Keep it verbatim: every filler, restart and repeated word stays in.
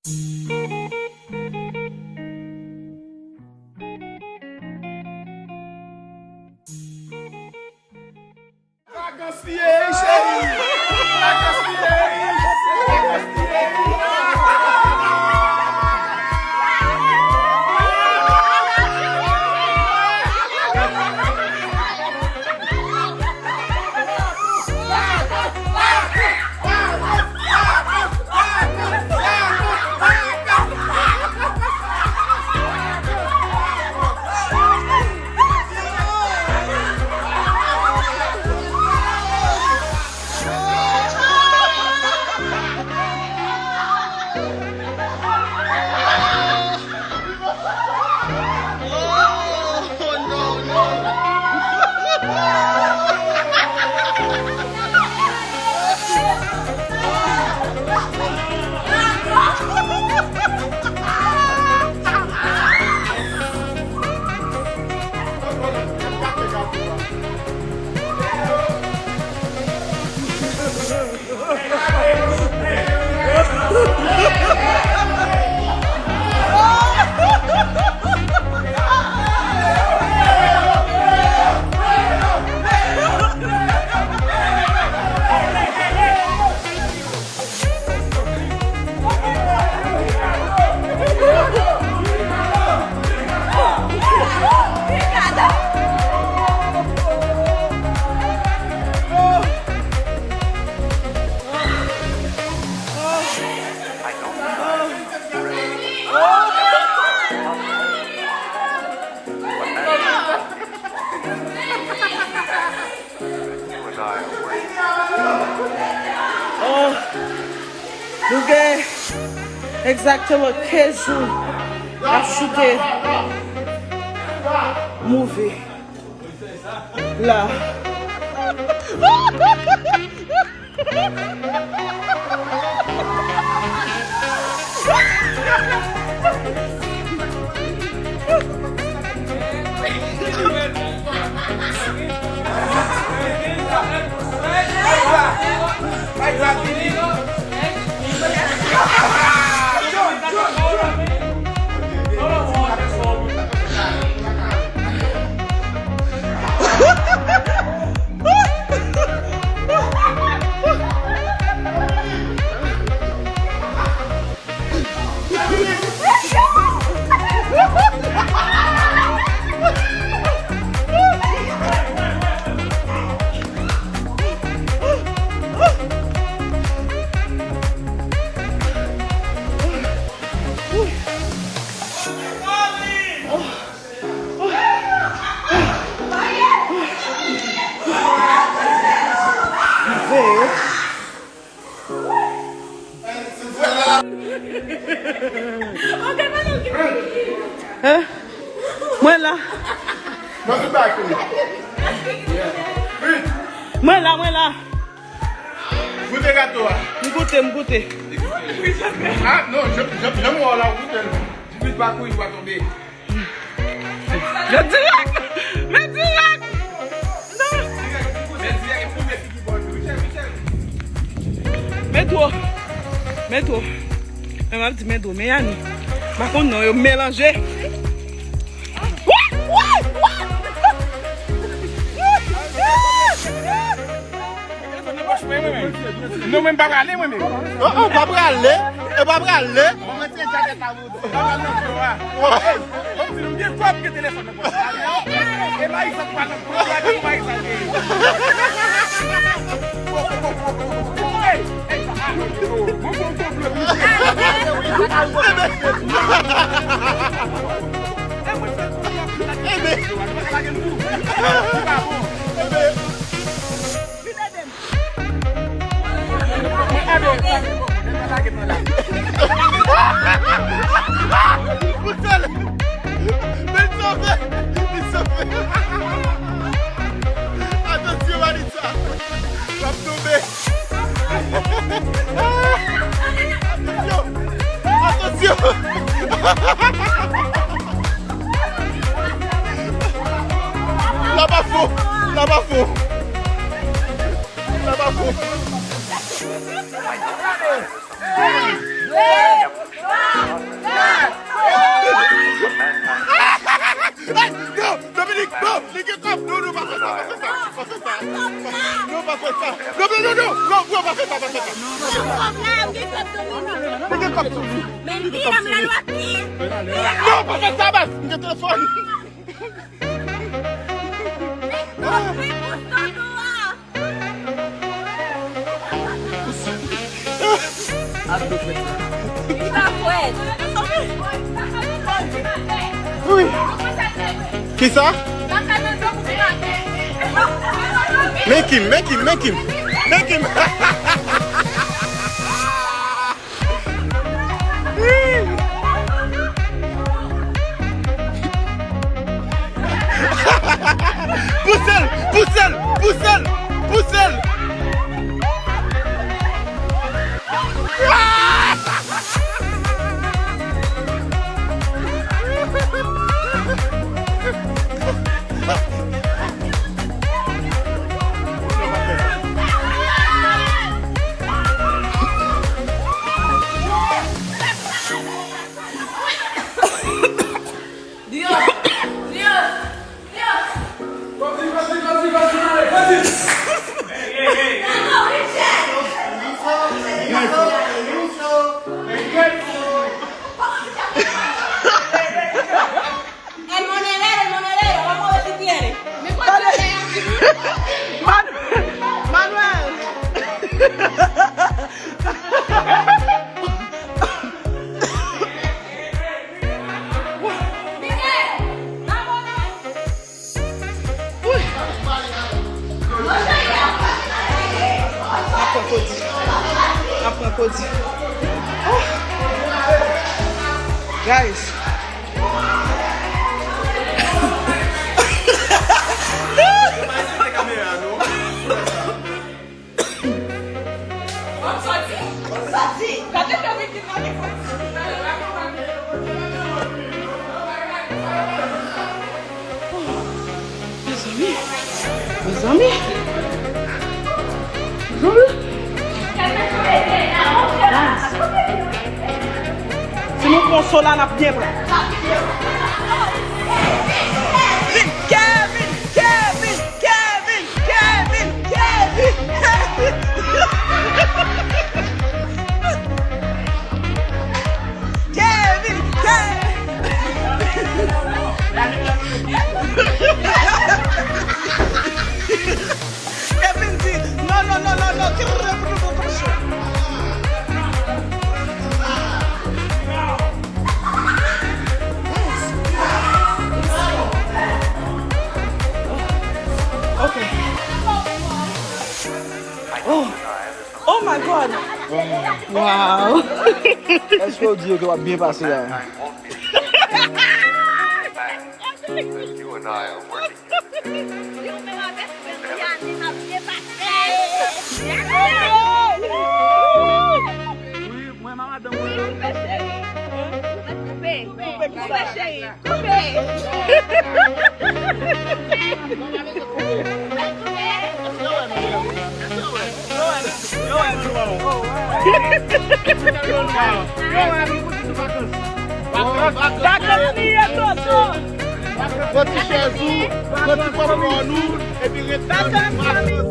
Vakans li ye, wi, cheri. Vakans li ye, wi. Vakans li ye, wi. Oh, nou gen egzakteman kenz jou n ap choute movie la. Hein? Mwen la. Mwen la, mwen la. Goute gato a. M goute, m goute. Ah, non, jan, jan, jan m wè w la, w goute l. Vit pa kouri, w a tonbe. Men dirèk! Men dirèk! Non! Men dirèk, epi w met figi bò l, wi, cheri, wi, cheri. Men dwo! Men dwo! Men m ap di men dwo, men Yani. M pa konn non, yo melanje. Woy! Woy! Woy! Telefòn nan pòch mwen, mwen menm. Non, mwen pa prale, mwen menm. Oh, oh, pa prale. E pa prale. Mwen retire jakèt la pou ou. Pa prale nan fè wa. Hey, mwen di nou gen kòb gen telefòn nan pòch. E mayi sa pral nan pòch la, ki mayi sa ye. Hey, hey, sa a. Mwen fè yon konplo. E mwen fè konplo. Ebe. Ebe. Mwen ede. Mwen lage mwen la. Mwen fè l. Men l sove. Li sove. Atansyon, Vanessa. W ap tonbe. Atansyon. Atansyon. Laba fon. Laba fon. Laba fon. Hey! Hey! Mentira, mira lo aquí. Non, pa fè sa, baz. M gen telefòn. Wi. Kisa? Make him, make him, make him. Make him. Pouse l, pouse l, pouse l, pouse l. El monedero, el monedero, vamos a ver si quiere. Manuel, Manuel. Miguel, vámonos. Wi. N ap pran kodi. N ap pran kodi. Oh. Guys. Bon, m soti. M soti. Gade Dominique nan li fò. Mezanmi. Mezanmi. Mezanmi. Si nou pran so la, n ap byen pran. Kevin! Kevin! Kevin, Kevin, Kevin, Kevin. Kevin, Kevin. Kevin di, non, non, non, non, non. Ok. Oh. Oh my God. Wow. Èske w di yo ke w ap byen pase la? Wi, mwen, mama, dan mwen. Koupe, cheri. Koupe, cheri. Koupe. Vakans li ye, Toto. Pran ti chèz ou, pran ti pòpkòn ou, epi ret nan vakans li ye.